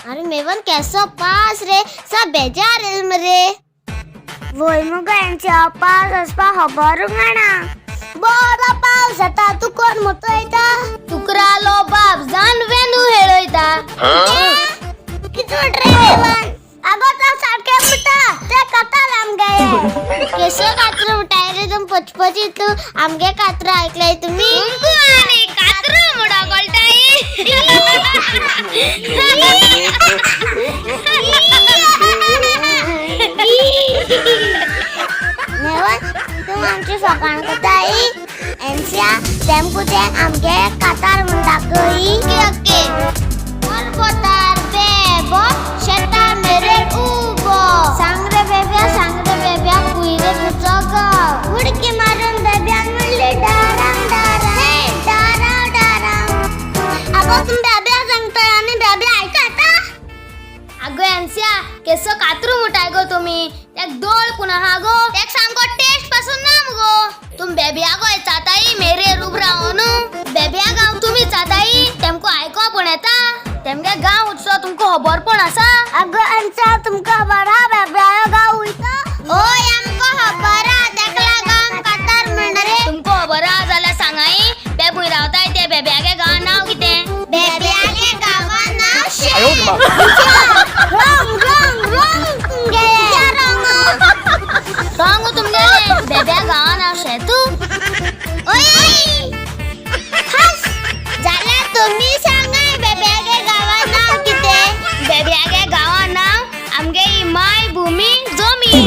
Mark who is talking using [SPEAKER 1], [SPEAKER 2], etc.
[SPEAKER 1] अरे मेवन केसो पास रे, सा बेजार येल मरे.
[SPEAKER 2] वय मुगो हेंच्या पावस वचपा खबरूच जाणा.
[SPEAKER 1] बरो पावस जाता, तूं कोण मोटो येता? तुकरालो बाप जान वेंदू हेळयता. कितें म्हणटा रे मेवन? आगो तो सारकें म्हणटा, ते कताल आमगे. केसो कातरो म्हणटाय रे तुम पचपचीत, तूं आमगे कातरो आयकलाय तुमी?
[SPEAKER 3] तुमकां आनी कातरो म्हणो कळटाय.
[SPEAKER 1] मेवन, तूं आमची फकाण करताय? एन्सिया, तेमकां ते आमगे कातार म्हूण दाखय. Okay okay. पर्वतार बेबो शेता मेरेन उबो, सांग रे बेब्या, सांग रे बेब्या, कुय रे तुजो गांव? उडकी मारून बेब्यान म्हणली, डारांग डारांग, हे डारांग डारांग. आगो, तुम बेब्या सांगताय आनी बेब्या आयकता.
[SPEAKER 3] आगो एन्सिया, केसो कातरू म्हणटाय गो तुमी? तेक दोळ कोण आहा गो? तेक सामको टेस्ट पासून ना मुगो. तुम बेब्या गो चाताई मेरेर उब रावन. बेब्या गांव तुमी चाताई, तेमको आयको पण येता? तेमगे गांव उत्सव तुमकां खबर पण आसा?
[SPEAKER 1] आगो एन्सिया, तुमकां खबर आहा बेब्यालो गांव वयता? ओय, आमकां खबर आहा, तेका लागून कातार म्हण रे.
[SPEAKER 3] तुमकां खबर आहा जाल्यार सांगाय, ते भूंय रावताय ते बेब्यागे गांव नांव कितें?
[SPEAKER 1] बेब्यागे गांवान नांव शेत. रंग रंग रंग तुमगेले रंग.
[SPEAKER 3] रंग तुमगेले बेब्या गांवान नांव शेतू.
[SPEAKER 1] ओय खास जाल्यार तुमी सांगाय, बेब्यागे गांवान नांव कितें?
[SPEAKER 3] बेब्यागे गांवान नांव आमगे ही माय भूमी जमीन.